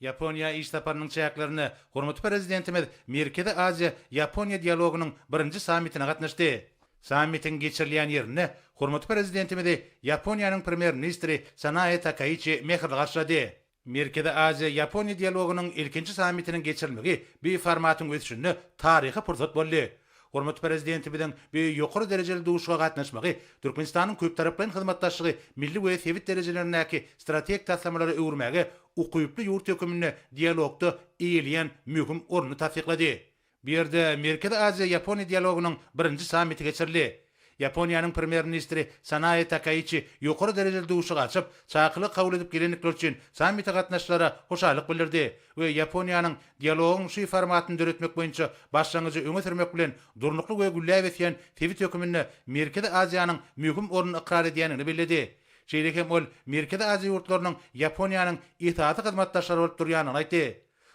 Ýaponiýa iş saparynyň çäklerinde hormatly Prezidentimiz Merkezi Aziýa, Ýaponiýa dialogynyň birinji sammitine gatnaşdy. Sammitiň geçirilýän ýerinde hormatly Prezidentimizi Ýaponiýanyň Premýer-ministri Sanae Takaiçi mähirli garşylady. Merkezi Aziýa, Ýaponiýa dialogynyň ilkinji sammitiniň geçirilmegi bu formatyň ösüşinde taryhy pursat boldy. Hormatly Prezidentimiziň bu ýokary derejeli duşuşyga gatnaşmagy Türkmenistanyň köptaraplaýyn hyzmatdaşlygy milli we sebit derejelerindäki strategik taslamalara öwürmäge ukyply ýurt höküminde dialogda eýeleýän möhüm ornuny tassyklady. Bu ýerde Merkezi Aziýa-Ýaponiýa dialogynyň birinji sammiti geçirildi. Ýaponiýanyň Premýer-ministri Sanae Takaiçi ýokary derejeli duşuşygy açyp, çakylygy kabul edip gelendikleri üçin sammite gatnaşyjylara hoşallyk bildirdi we Ýaponiýanyň dialogyň şu formatyny döretmek boýunça başlangyjy öňe sürmek bilen durnukly we gülläp ösýän sebit höküminde Merkezi Aziýanyň möhüm ornuny ykrar edýändigini belledi. Şeýle hem ol Merkezi Aziýa ýurtlarynyň Ýaponiýanyň esasy hyzmatdaşlary bolup durýandygyny aýtdy.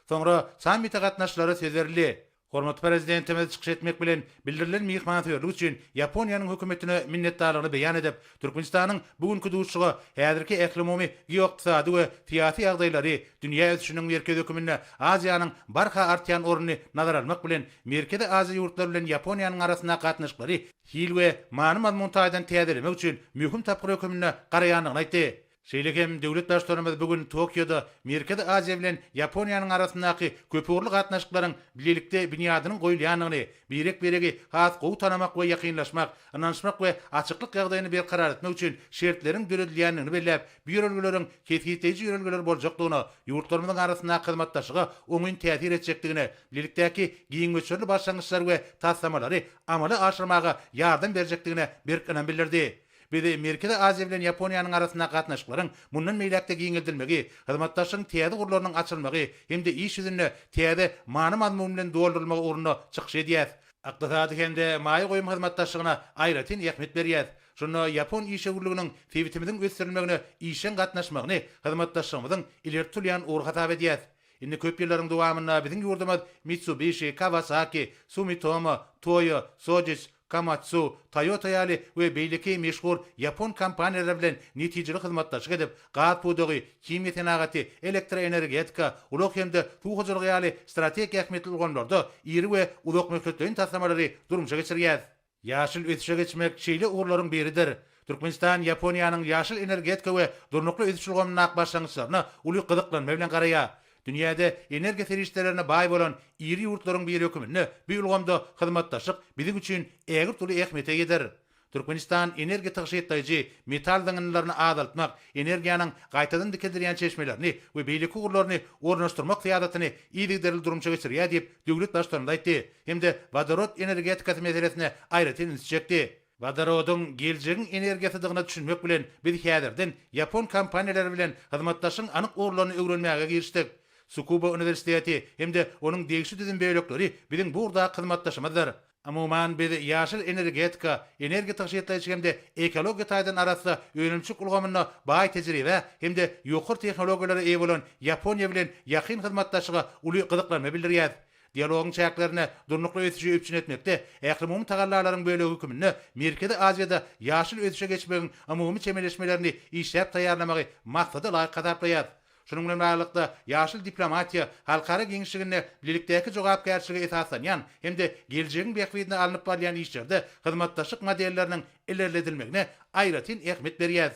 Soňra sammite gatnaşyjylara söz berildi. Hormatly Prezidentimiz çykyş etmek bilen, bildirilen myhmansöýerlik üçin Ýaponiýanyň Hökümetine minnetdarlygyny beýan edip, Türkmenistanyň bu günki duşuşyga häzirki ählumumy geoykdysady we syýasy ýagdaýlary, dünýä ösüşiniň merkezi höküminde Aziýanyň barha artýan ornuny nazara almak bilen, Merkezi Aziýa ýurtlary bilen Ýaponiýanyň arasyndaky gatnaşyklary hil we many-mazmun taýdan täzelemek üçin möhüm tapgyr höküminde garaýandygyny aýtdy. Şeýle hem döwlet Baştutanymyz bu gün Tokioda Merkezi Aziýa bilen Ýaponiýanyň arasyndaky köpugurly gatnaşyklaryň bilelikde binýadynyň goýulýandygyny, birek-biregi has gowy tanamak we ýakynlaşmak, ynanyşmak we açyklyk ýagdaýyny berkarar etmek üçin şertleriň döredilýändigini belläp, bu ýörelgeleriň kesgitleýji ýörelgeler boljakdygyna, ýurtlarymyzyň arasyndaky hyzmatdaşlyga oňyn täsir etjekdigine, bilelikdäki giň möçberli başlangyçlary we taslamalary amala aşyrmaga ýardam berjekdigine berk ynam bildirdi. Biz Merkezi Aziýa bilen Ýaponiýanyň arasyndaky gatnaşyklaryň mundan beýläk-de giňeldilmegi, hyzmatdaşlygyň täze ugurlarynyň açylmagy hem-de iş ýüzünde täze many-mazmun bilen doldurylmagy ugrunda çykyş edýäs. Ykdysady hem-de maýa goýum hyzmatdaşlygyna aýratyn ähmiýet berýäs. Şunda ýapon işewürliginiň sebitimiziň ösdürilmegine işjeň gatnaşmagyny hyzmatdaşlygymyzyň ileri tutulýan ugry hasap edýäs. Indi köp ýyllaryň dowamynda biziň ýurdumyz Mitsubishi, Kawasaki, Sumitomo, Toyo, Sojitz, Komatsu, Toyota ýaly we beýleki meşhur ýapon kompaniýalary bilen netijeli hyzmatdaşlyk edip, gaz pudagy, himiýa senagaty, elektroenergetika, ulag hem-de suw hojalygy ýaly strategik ähmiýetli ulgamlarda iri we uzakmöhletleýin taslamalary durmuşa geçirýär. Ýaşyl ösüşe geçmek şeýle ugurlaryň biridir. Türkmenistan Ýaponiýanyň ýaşyl energetika we durnukly ösüş ulgamyndaky başlangyçlaryna uly gyzyklanma bilen garaýar. Dünýäde energiýa serişdelerine baý bolan iri ýurtlaryň biri höküminde bu ulgamda hyzmatdaşlyk biziň üçin ägirt uly ähmiýete eýedir. Türkmenistan energiýa tygşytlaýjy, metal zyňyndylaryny azaltmak, energiýanyň gaýtadan dikeldilýän çeşmelerini we beýleki ugurlaryny ornaşdyrmak syýasatyny yzygiderli durmuşa geçirýär diýip, döwlet Baştutanymyz aýtdy hem-de wodorod energetikasy meselesine aýratyn ünsi çekdi. Wodorodyň geljegiň energiýasydygyna düşünmek bilen, biz häzirden ýapon kompaniýalary bilen hyzmatdaşlygyň anyk ugurlaryny öwrenmäge girişdik. Sukuba uniwersiteti hem-de onuň degişli düzüm bölekleri biziň bu ugurdaky hyzmatdaşymyzdyr. Umuman, biz ýaşyl energetika, energiýa tygşytlaýjy hem-de ekologiýa taýdan arassa önümçilik ulgamynda baý tejribä hem-de ýokary tehnologiýalara eýe bolan Ýaponiýa bilen ýakyn hyzmatdaşlyga uly gyzyklanma bildirýäris. Dialogyň çäklerinde durnukly ösüşi üpjün etmekde ählumumy tagallalaryň bölegi höküminde Merkezi Aziýada ýaşyl ösüşe geçmegiň umumy çemeleşmelerini işläp taýýarlamagy maksada laýyk hasaplaýarys. Şunuň bilen baglylykda, ýaşyl diplomatiýa halkara giňişliginde bilelikdäki jogapkärçilige esaslanýan hem-de geljegiň bähbidine alnyp barylýan işlerde hyzmatdaşlyk modelleriniň ilerledilmegine aýratyn ähmiýet berýär.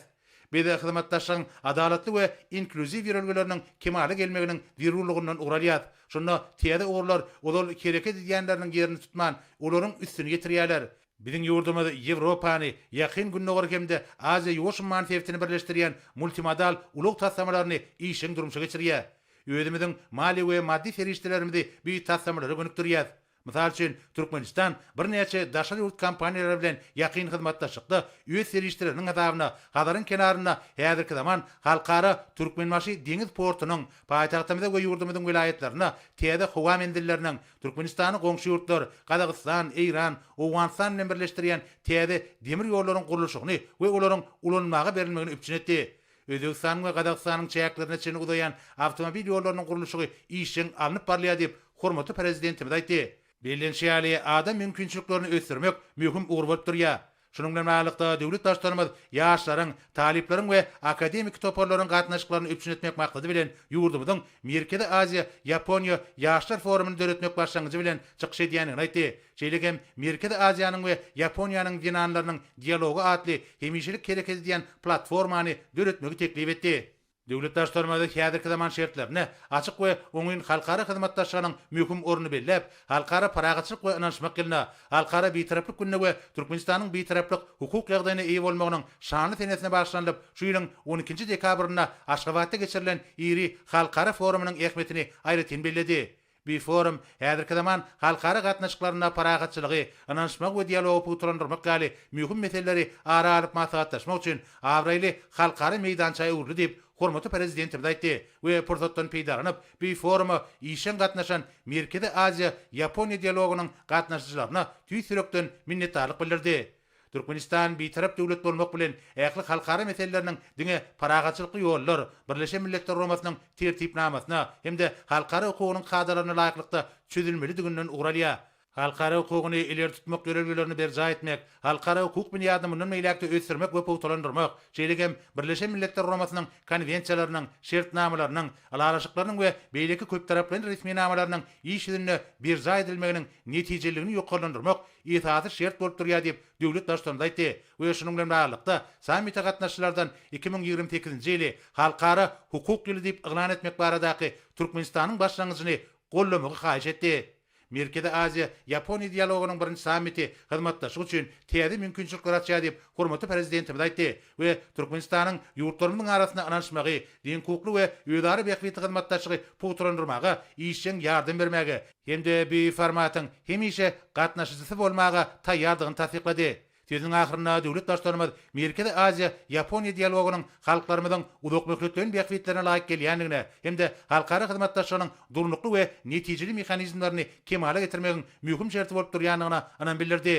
Biz hyzmatdaşlygyň adalatly we inklýuziw ýörelgeleriniň kemala gelmeginiň zerurlygyndan ugur alýarys. Şunda täze ugurlar ozal hereket edýänleriniň ýerini tutman, olaryň üstüni ýetirýärler. Biziň ýurdumyz Ýewropany, Ýakyn Gündogary hem-de Aziýa-Ýuwaş umman sebitini birleşdirýän multimodal ulag taslamalaryny işjeň durmuşa geçirýär. Özümiziň maliýe we maddy serişdelerimizi bu taslamalara gönükdirýäris. Mysal üçin, Türkmenistan birnäçe daşary ýurt kompaniýalary bilen ýakyn hyzmatdaşlykda öz serişdeleriniň hasabyna Hazaryň kenarynda häzirki zaman Halkara Türkmenbaşy deňiz portunyň, paýtagtymyzda we ýurdumyzyň welaýatlarynda täze howa menzilleriniň, Türkmenistany goňşy ýurtlar, Gazagystan, Eýran, Owganystan bilen birleşdirýän täze demir ýollaryň gurluşygyny we olaryň ulanylmaga berilmegini üpjün etdi. Özbegistanyň we Gazagystanyň çäklerine çenli uzaýan awtomobil ýollarynyň gurluşygy işjeň alnyp barylýar diýip, hormatly Prezidentimiz aýtdy. Bellenişi ýaly, adam mümkinçiliklerini ösdürmek möhüm ugur bolup durýar. Şunuň bilen baglylykda, döwlet Baştutanymyz ýaşlaryň, talyplaryň we akademiki toparlaryň gatnaşyklaryny üpjün etmek maksady bilen ýurdumyzyň Merkezi Aziýa, Ýaponiýa ýaşlar forumyny döretmek başlangyjy bilen çykyş edýändigini aýtdy. Şeýle hem Merkezi Aziýanyň we Ýaponiýanyň zenanlarynyň dialogy atly hemişelik hereket edýän platformany döretmegi teklip etdi. Döwlet Baştutanymyz häzirki zaman şertlerinde açyk we oňyn halkara hyzmatdaşlygynyň möhüm ornuny belläp, Halkara parahatçylyk we ynanyşmak ýylynda, Halkara Bitaraplyk gününe we Türkmenistanyň Bitaraplyk hukuk ýagdaýyna eýe bolmagynyň şanly senesine bagyşlanylyp, şu ýylyň on ikinji dekabrynda Aşgabatda geçirilen iri halkara forumynyň ähmiýetini aýratyn belledi. Bu forum häzirki zaman halkara gatnaşyklarynda parahatçylygy, ynanyşmagy we dialogy pugtalandyrmak ýaly möhüm meseleleri ara alyp maslahatlaşmak üçin abraýly halkara meýdança öwrüldi diýip, hormatly Prezidentimiz aýtdy we pursatdan peýdalanyp, bu foruma işjeň gatnaşan Merkezi Aziýa, Ýaponiýa dialogynyň gatnaşyjylaryna tüýs ýürekden minnetdarlyk bildirdi. Türkmenistan Bitarap döwlet bolmak bilen, ähli halkara meseleleriniň diňe parahatçylykly ýollar, Birleşen Milletler Guramasynyň Tertipnamasyna hem-de halkara hukugynyň kadalaryna laýyklykda çözülmelidiginden ugur alýar. Halkara hukugyny ileri tutmak ýörelgelerini berjaý etmek, halkara hukuk binýadyny mundan beýläk-de ösdürmek we pugtalandyrmak, şeýle hem Birleşen Milletler Guramasynyň Konwensiýalarynyň, şertnamalarynyň, ylalaşyklarynyň we beýleki köptaraplaýyn resminamalarynyň iş ýüzünde berjaý edilmeginiň netijeliligini ýokarlandyrmak esasy şert bolup durýar diýip, döwlet Baştutanymyz aýtdy we şunuň bilen baglylykda, sammite gatnaşyjylardan 2028-nji ýyly Halkara hukuk ýyly diýip yglan etmek baradaky Türkmenistanyň başlangyjyny goldamagy haýyş etdi. Merkezi Aziýa, Ýaponiýa dialogynyň birinji sammiti hyzmatdaşlyk üçin täze mümkinçilikleri açýar diýip, hormatly Prezidentimiz aýtdy we Türkmenistanyň ýurtlarymyzyň arasynda ynanyşmagy, deňhukukly we özara bähbitli hyzmatdaşlygy pugtalandyrmaga işjeň ýardam bermäge hem-de bu formatyň hemişe gatnaşyjysy bolmaga taýýardygyny tassyklady. Sözüniň ahyrynda döwlet Baştutanymyz Merkezi Aziýa, Ýaponiýa dialogynyň halklarymyzyň uzakmöhletleýin bähbitlerine laýyk gelýändigine hem-de halkara hyzmatdaşlygynyň durnukly we netijeli mehanizmlerini kemala getirmegiň möhüm şerti bolup durýandygyna ynam bildirdi.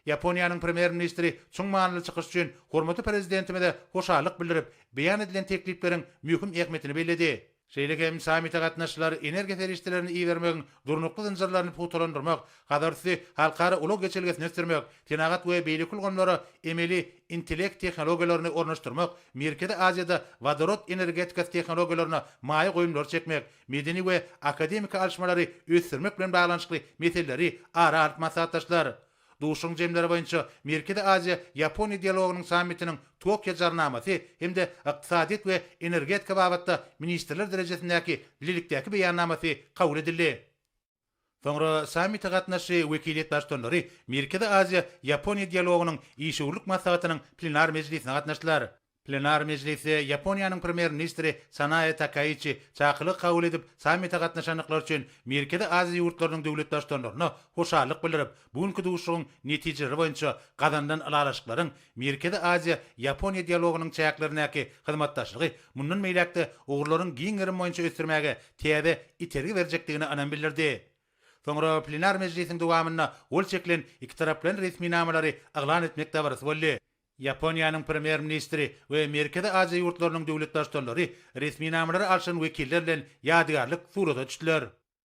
Ýaponiýanyň Premýer-ministri çuň manyly çykyş üçin hormatly Prezidentimize hoşallyk bildirip, beýan edilen teklipleriň möhüm ähmiýetini belledi. Şeýle hem sammite gatnaşyjylar energiýa serişdelerini ibermegiň durnukly zynjyrlaryny pugtalandyrmak, Hazarüsti halkara ulag geçelgesini ösdürmek, senagat we beýleki ulgamlara emeli intellekt tehnologiýalaryny ornaşdyrmak, Merkezi Aziýada wodorod energetikasy tehnologiýalaryna maýa goýumlary çekmek, medeni we akademiki alyşmalary ösdürmek bilen baglanyşykly meseleleri ara alyp maslahatlaşdylar. Duşuşygyň jemleri boýunça Merkezi Aziýa, Ýaponiýa dialogynyň sammitiniň Tokio Jarnamasy hem-de ykdysadyýet we energetika babatda ministrler derejesindäki bilelikdäki beýannamasy kabul edildi. Soňra sammite gatnaşyjy wekiliýet baştutanlary Merkezi Aziýa, Ýaponiýa dialogynyň işewürlik maslahatynyň plenar mejlisine gatnaşdylar. Plenar mejlisde Ýaponiýanyň Premýer-ministri Sanae Takaiçi çakylygy kabul edip, sammite gatnaşandyklary üçin Merkezi Aziýa ýurtlarynyň döwlet Baştutanlaryna hoşallyk bildirip, bu günki duşuşygyň netijeleri boýunça gazanylan ylalaşyklaryň Merkezi Aziýa, Ýaponiýa dialogynyň çäklerindäki hyzmatdaşlygy mundan beýläk-de ugurlaryň giň gerimi boýunça ösdürmäge täze itergi berjekdigine ynam bildirdi. Soňra plenar mejlisiň dowamynda gol çekilen ikitaraplaýyn resminamalary yglan etmek dabarasy boldy. Ýaponiýanyň Premýer-ministri we Merkezi Aziýa ýurtlarynyň döwlet Baştutanlary resminamalary alşan wekiller bilen ýadygärlik surata düşdüler.